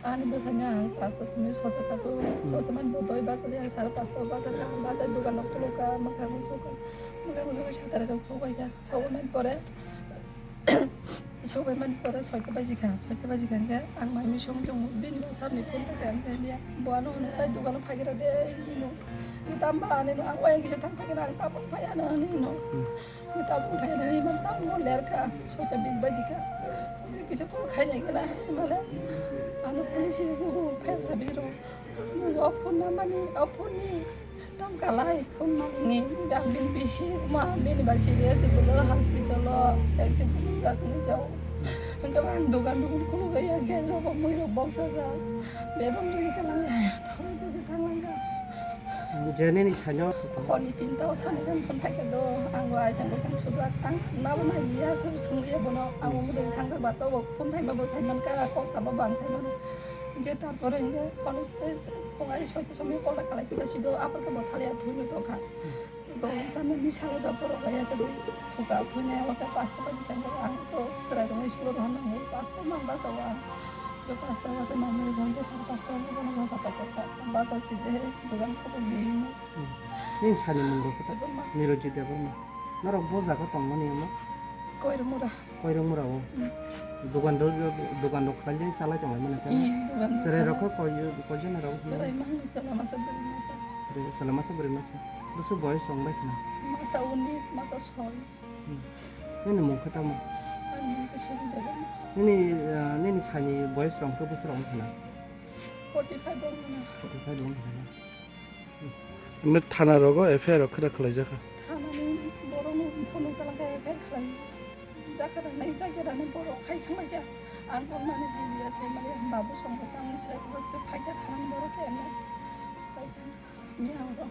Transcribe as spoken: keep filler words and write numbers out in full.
Ani bwsai no ang pasta simi sosa kaku, sosa man bo doi basa de, sare pasta basa ka, basa dukan no kulo ka, maka ko suka, maka ko suka satare ko suka ya, suka man pore, suka man pore soita baji ka, soita baji ka ke, ang mai mi song jong bini ba sabni phone ta kan jai ya, bo ano no kai dukan no phai gira de, ino, tam ba ani no, ang wayang kisa tam phai gira, ang tapon phai ano ani no. Kita buphai nani man tam mo ler ka, sota bis baji ka. Kisa ko khai nai kana, male. Ano police ye so ko phai sa bis ro. O phone na mani, o phone ni. Tam kalai, phone ma ni, ga bin bi, ma bin ba serious ko hospital lo, accident ja ni jao. Hingke bang dukan dukan khulu ga ya, gas ko mui ro box ja. Bebang ri ka lang ya, thang ja thang lang ga. Jeneni saino. Honi tinta o sani jan phone phaikha do, ang bo ai jang bo tang sujak, ang nabo nai liya, sub sung liya bono, ang bo mudui thang ba to bo phone phaima bo sai man ka, kok sama ban sai man. Ge tarpore ge, honi phung ai soita somoi call kalai pila sido, apor ke bo thaliya thuni to kha. Go tame ni sala ba poro kaya se dui thuka thuni, oke pasta baji kan ang to cherai rong school ro hon nang pasta mang ba sa wa. Ge pasta ba se mang ni jong ke sar pasta mo bono sa sa paket ta, ba sa si de, dugan ko ni. Hmm. Nini sani mung rok khe ta? Debbarma. Nirojit Debbarma. Norok bo jaga tongmani amo? Koirokmura. Koirokmura o? Hmm. Dogan rok, dogan rok khlaijak chalai tonglaimani ta? Hmm, dogan rok. Cherai rok kho koi, koi jona rok? Cherai mangni, chwla masa, bwrwi masa. Bwrwi, chwla masa, bwrwi masa. Bwswk boyes rok bai khna? Masa unis, masa soi. Hmm. Nini mung khe tamo? Ani mung khe Subi Debbarma. Nini, ah, nini sani boyes rok khe bwswk rok wng khna? Forty five rok wng khna. Forty five rok wng khna. Omo thana rogo F I R rok khwna khwlaijak kha? Thanani borokno phone talangkha F I R khlai. Jakha rani, jakha rani borok khai thangbai kha. Ang phone mani siliya sai mani babu songkha tamni sai borok se phai kha thanani borok khe emno. Phai kha. Ni ang rok.